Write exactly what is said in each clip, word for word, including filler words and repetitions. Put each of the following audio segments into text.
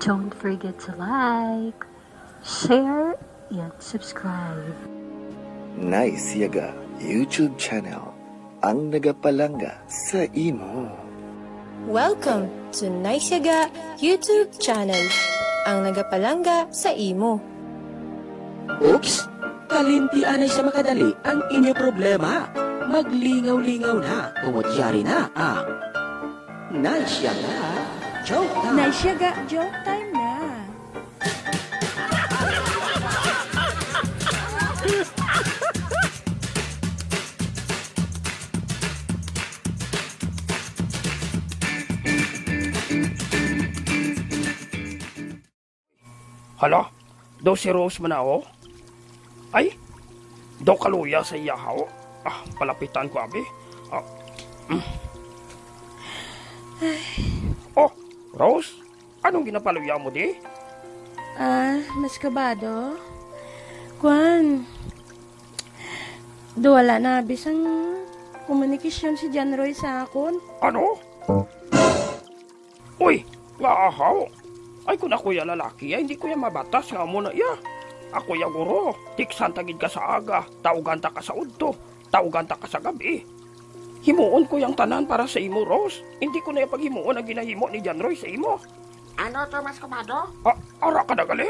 Don't forget to like, share, and subscribe. Nice Yaga YouTube channel, ang nagapalangga sa imo. Welcome to Nice Yaga YouTube channel, ang nagapalangga sa imo. Oops! Kalimti anay sa makadali ang inyo problema. Maglingaw-lingaw na, tungod yari na ang Nice Yaga Joke Time. Nice Yaga Joke Time na. Hala, daw si Rose man na, oh. Ay, daw kaluya sa iya, oh. Ah, palapitan ko, abi. Ah, mm. Oh, Rose, anong ginapaluya mo di? Ah, Mas Kabado? Kwan, do wala na bisang komunikasyon si John Roy sa akon. Ano? Uy, nga ahaw. Ay, kun ako ya lalaki, ay, hindi ko ya mabatas nga amo na iya. Ako ya guro, tiksan ta gid ka sa aga, taugan ta ka sa udto, taugan ta ka sa gab-i. Himuon ko yang tanan para sa imo, Rose. Hindi ko na ya paghimuon ang ginahimo ni John Roy sa imo. Ano to, Mas Kumado? Ah, ara ka na gali?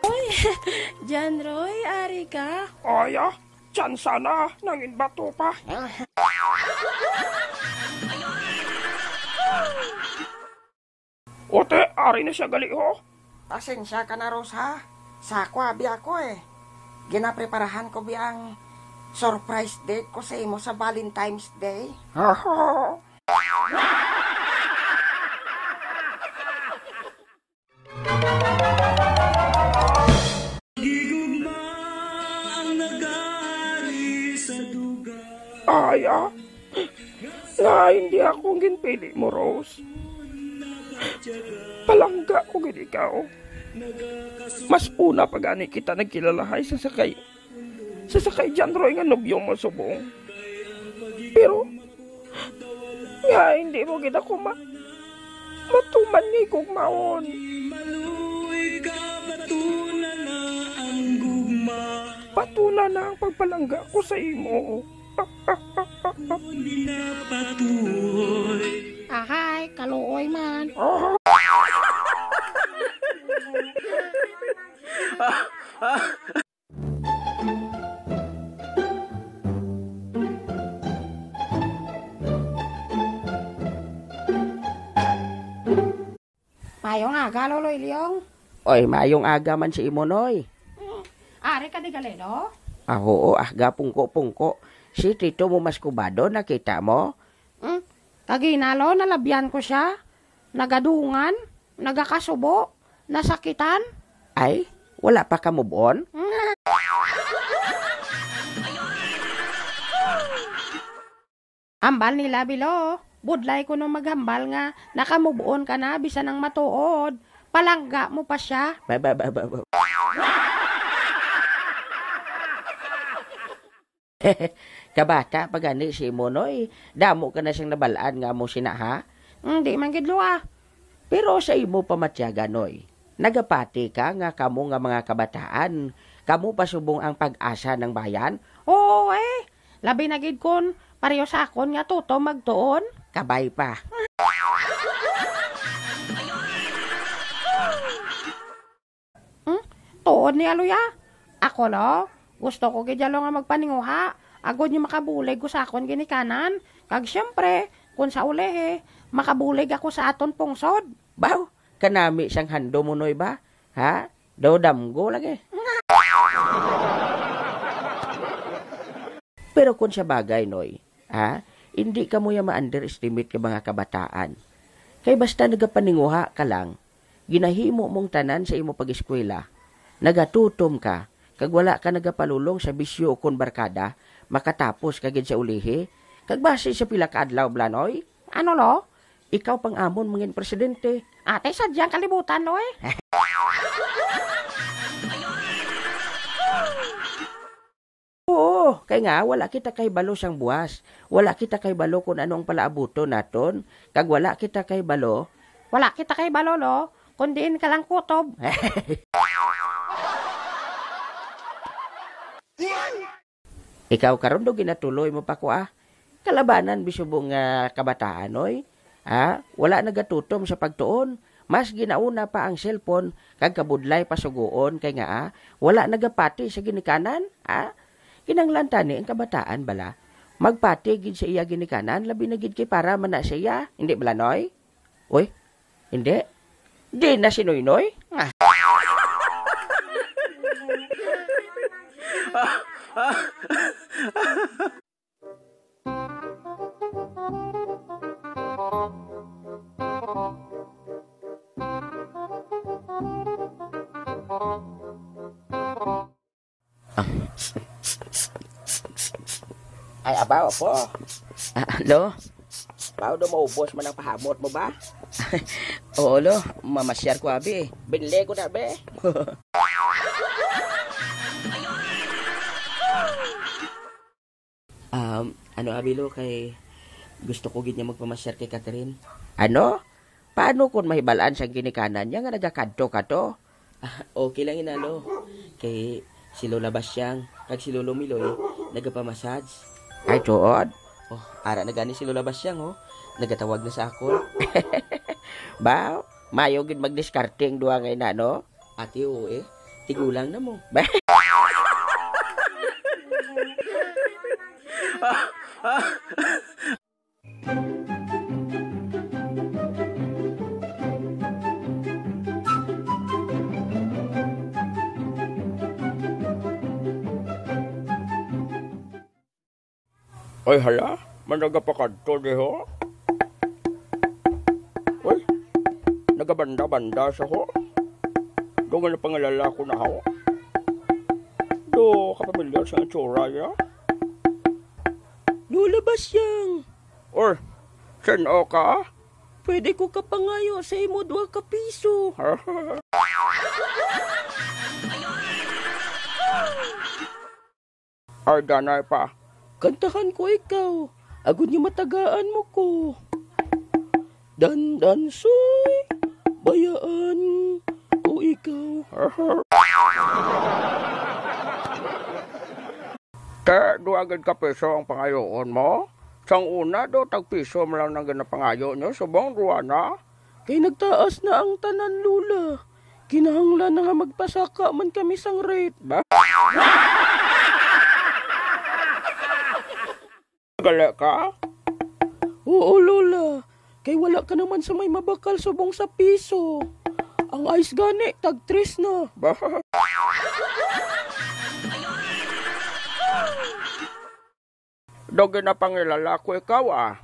Uy, John Roy, ari ka? Ay, ah, tsansa na, nangin bato pa. Ote, ari na siya gali, ho. Pasensya ka na, Rose, ha? Sa ako, abi ako, eh. Ginapreparahan ko bi ang surprise date ko sa imo sa Valentine's Day. Gigugma ang nagari sa duga. Ay, ah. Nga hindi ako ang ginpili mo, Rose. Palangga ko gid ikaw. Mas una pa gani kita nagkilalahay sa sakay, sa sakay John Roy nga nobyo mo subong. Pero, nga hindi mo gid ako ma-, matuman nga igugmaon. Maluoy ka, batuna na ang gugma. Batuna na ang pagpalangga ko sa imo. Ahay, kaluoy man. Mayong aga, Lolo Ilyong. Oy, mayong aga man si imo, Noy. Hmm. Ari ka di gali, no? Ah, oo, aga, pungko-pungko. Si Tito mo Mas Kubado, nakita mo? Hmm? Kagina, lo, nalabyan ko siya. Nagadungan, nagakasubo, nasakitan. Ay, wala pa ka move on? Hambal nila, Bilo. Budlay ko nung maghambal nga naka-move on ka na, bisan ang matuod. Palangga mo pa siya. Ba, ba, ba, ba, ba. Kabata pa gani si imo, Noy. Damo ka na siyang nabal-an nga amo sina, ha? Mm, di man gid, Lua. Pero sa imo pamatyagan, Noy, nagapati ka nga kamo nga mga kabataan, kamo pa subong ang pag-asa ng bayan? Oo, eh. Labi na gid kon pareho sa akon nga tutom magtuon. Kabay pa. Hmm? Tuod ni Aloy, ah. Ako, lo, gusto ko gid ya, lo, nga magpaninguha, agod nga makabulig ko sa akon ginikanan. Kag siyempre, kun sa ulihi, makabulig ako sa aton pungsod. Baw, kanami sang handom mo, Noy, ba? Ha? Daw damgo lagi. Pero kun sa bagay, Noy, ha? Hindi kamo ya ma-underestimate ka mga kabataan. Kay basta nagapaninguha ka lang, ginahimo mong tanan sa imo pag-eskwela, nagatutom ka, kag wala ka nagapalulong sa bisyo ukon barkada, makatapos ka gid sa ulihi. Kag basi sa pila ka adlaw, Blanoy? Ano, lo? Ikaw pang amon mangin presidente. Ate, sadyang kalibutan, lo, eh. Oo, kay nga wala kita kahibalo sang buwas. Wala kita kahibalo kung ano ang palaabuton naton, kag wala kita kahibalo Wala kita kay balolo, kun diin ka lang kutob. Ikaw karon do ginatuloy mo pa ko, ah. Kalabanan bisubong nga kabataan, oy. Ah, wala nagatutom sa pagtuon. Mas ginauna pa ang cellphone kag kabudlay pa sugoon kay nga, ah, wala nagapati sa ginikanan, ah. Kinahanglan tani ang kabataan bala magpati gid sa iya ginikanan, labi na gid kay para man na sa iya, hindi bala, Noy? Uy, hindi. Di na si Noynoy? Ah. Ay, abaw, apo. Ah, lo? Baw do maubos man ang pahamot mo ba? Oo, lo. Mamasyar ko, abi. Binli ko na, be. Um, ano, abi, lo, kay gusto ko gid nga magpamasyar kay Catherine. Ano? Paano kon mahibalaan sang ginikanan niya nga nagakadto ka to? Ah, okay lang ina, lo. Kay si Lola Basyang kag si Lolo Miloy nagapamassage. Ay, tuod? Oh, ara na gani si Lola Basyang, oh. Nagatawag na sa akon. Ba, mayo gid magdiskarte ang duha nga ina, no? Ati, oo eh. Tigulang na mo. Oy, hala, may nagapakadto diho. Oy, nagabanda-banda sa ho. Do nga napangilala ko na ho. Do kapamilyar sa itsura niya. Lola Basyang. Or, sin-o ka? Pwede ko kapangayo sa imo duha ka piso. Ay, danay pa. Kantahan ko ikaw, agod nga matagaan mo ko. Dandansoy, bayaan ko ikaw. Te, duha gid ka piso ang pangayoon mo? Sang una do, tag piso man lang nang ginapangayo nyo, subong duha na. Kay nagtaas na ang tanan, Lola. Kinahanglan na nga magpasaka man kami sang rate. Ba? Gali ka? Oo, Lola. Kay wala ka naman sa may mabakal subong sa piso. Ang ice gani, tag tres na. Ba? Do ginapangilala ko ikaw, ah.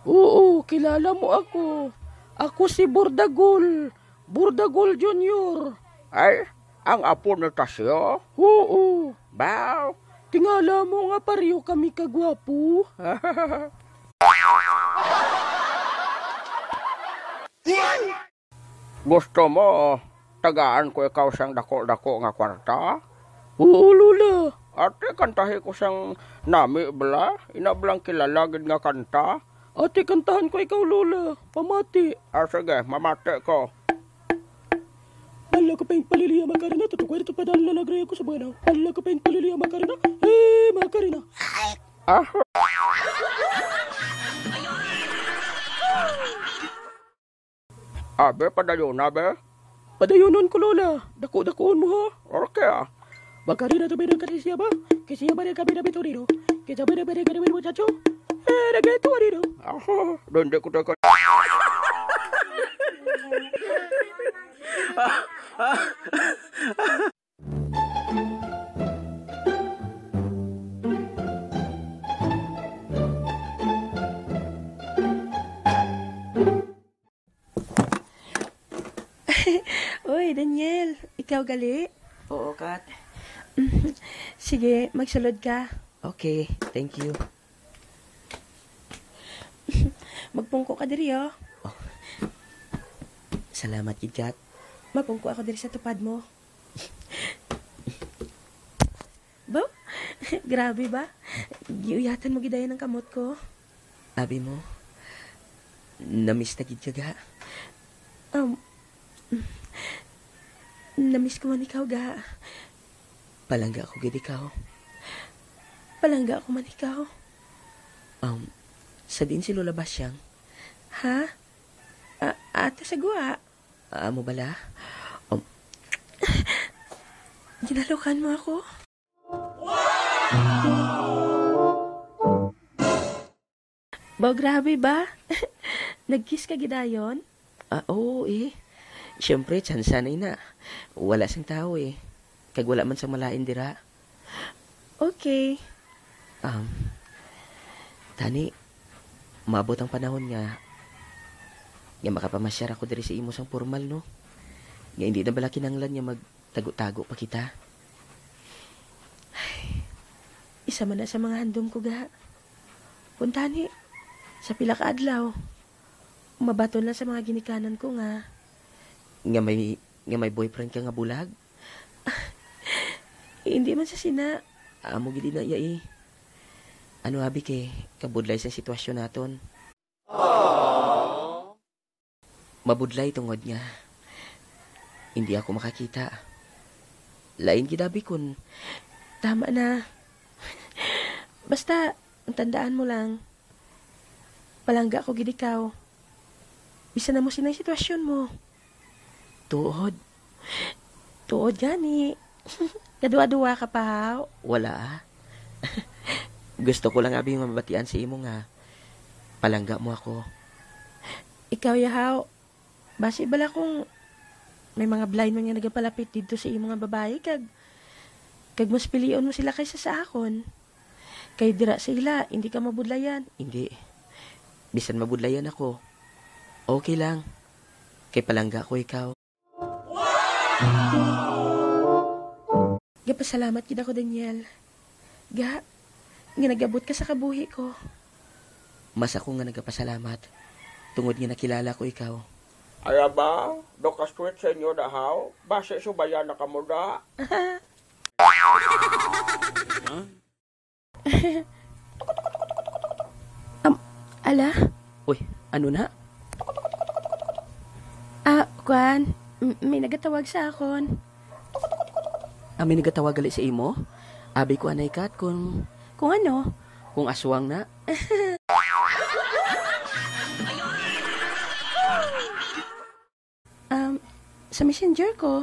Oo, kilala mo ako. Ako si Bordagol. Bordagol Junior. Ay, ang apo ni Tasyo? Oo. Baw. Tingala mo nga pareho kami kagwapo. Gusto mo tagaan ko ikaw sang dako-dako nga kwarta? Oo, Lola. Ate, kantahi ko sang nami bala, ina bala ang kilala gid nga kanta. Ate, kantahan ko ikaw, Lola. Pamati. Ah, sige, mamati ko. Bala ko pa yung paliliya, Macarena, tutukwento pa dahil lalagray ako sa mga na. Bala ko pa yung paliliya, Macarena. Eh, Macarena. Ah. Abe, padayon na, be. Padayonon ko, Lola. Dako-dakoon mo, ha? Okay, ah. Macarena, to, pero kasi siya ba? Kasi siya ba rin kami na Victorino? Kasi siya ba rin kami na muchacho? Eh, nagkatuwa rin, no? Ako, doon di ko tayo. Uy, Daniel, ikaw gali? Oo, Kat. Sige, magsulod ka. Okay, thank you. Magpungko ka diri, oh. Oh. Salamat gid, Kat. Mapungko ako diri sa tupad mo. Ba? Grabe ba? Giuyatan mo gidayon ang kamot ko. Abi mo, na-miss na gid ka, ga. Um, namiss ko man ikaw, ga. Palangga ko gid ikaw. Palangga ko man ikaw. Um, sa din si Lola Basyang? Ha? A-, ato sa guwa? Amo bala? Um, ginalukan mo ako? Baw, grabe ba? Nag-kiss ka gidayon? Ah, oo eh. Siyempre, tsansa na ina. Wala sing tao eh. Kag wala man sang malain dira. Okay. Um, tani, maabot ang panahon nga, nga makapamasyar ako diri sa imo sang formal, no? Nga hindi na bala kinahanglan nga magtago-tago pa kita. Ay, isa man na sa mga handom ko, ga. Kuntani, sa pila ka adlaw, mabaton lang sa mga ginikanan ko nga, nga may, nga may boyfriend ka nga bulag. Hindi man sa sina. Amo gid na iya eh. Ano abi kay kabudlay sa sitwasyon naton. Mabudlay tungod nga hindi ako makakita. Lain gid abi kun tama na. Basta, ang tandaan mo lang, palangga ko gid ikaw. Bisan na mo sinang sitwasyon mo. Tuod. Tuod gani. Kadua-dua ka pa, haw? Wala, ah. Gusto ko lang abi nga mabatian sa imo nga palangga mo ako. Ikaw, yahaw, basi bala kung may mga blind man nga nagapalapit didto sa imo nga babayi kag, kag mas pilion mo sila kaysa sa akon. Kay dira sa ila, hindi ka mabudlayan. Hindi. Bisan mabudlayan ako, okay lang. Kay palangga ko ikaw. Gapasalamat gid ako, Daniel. Ga, nga nag-abot ka sa kabuhi ko. Mas ako nga nagapasalamat, tungod nga nakilala ko ikaw. Ay, aba, do ka sweet sa inyo, dahaw. Basi subayan na kamo, da. Am, ala? Uy, ano na? Ah, kwan, m-, may nagatawag sa akon. Ah, may nagatawag gali sa imo? Abi ko anay kat kung, kung ano, kung aswang na. Um, sa messenger ko.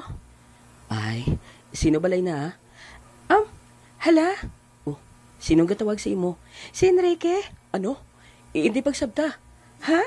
Ay, sino balay na? Um, hala? Oh, sinong gatawag sa imo? Si Enrique. Ano? I-, hindi pagsabta. Ha?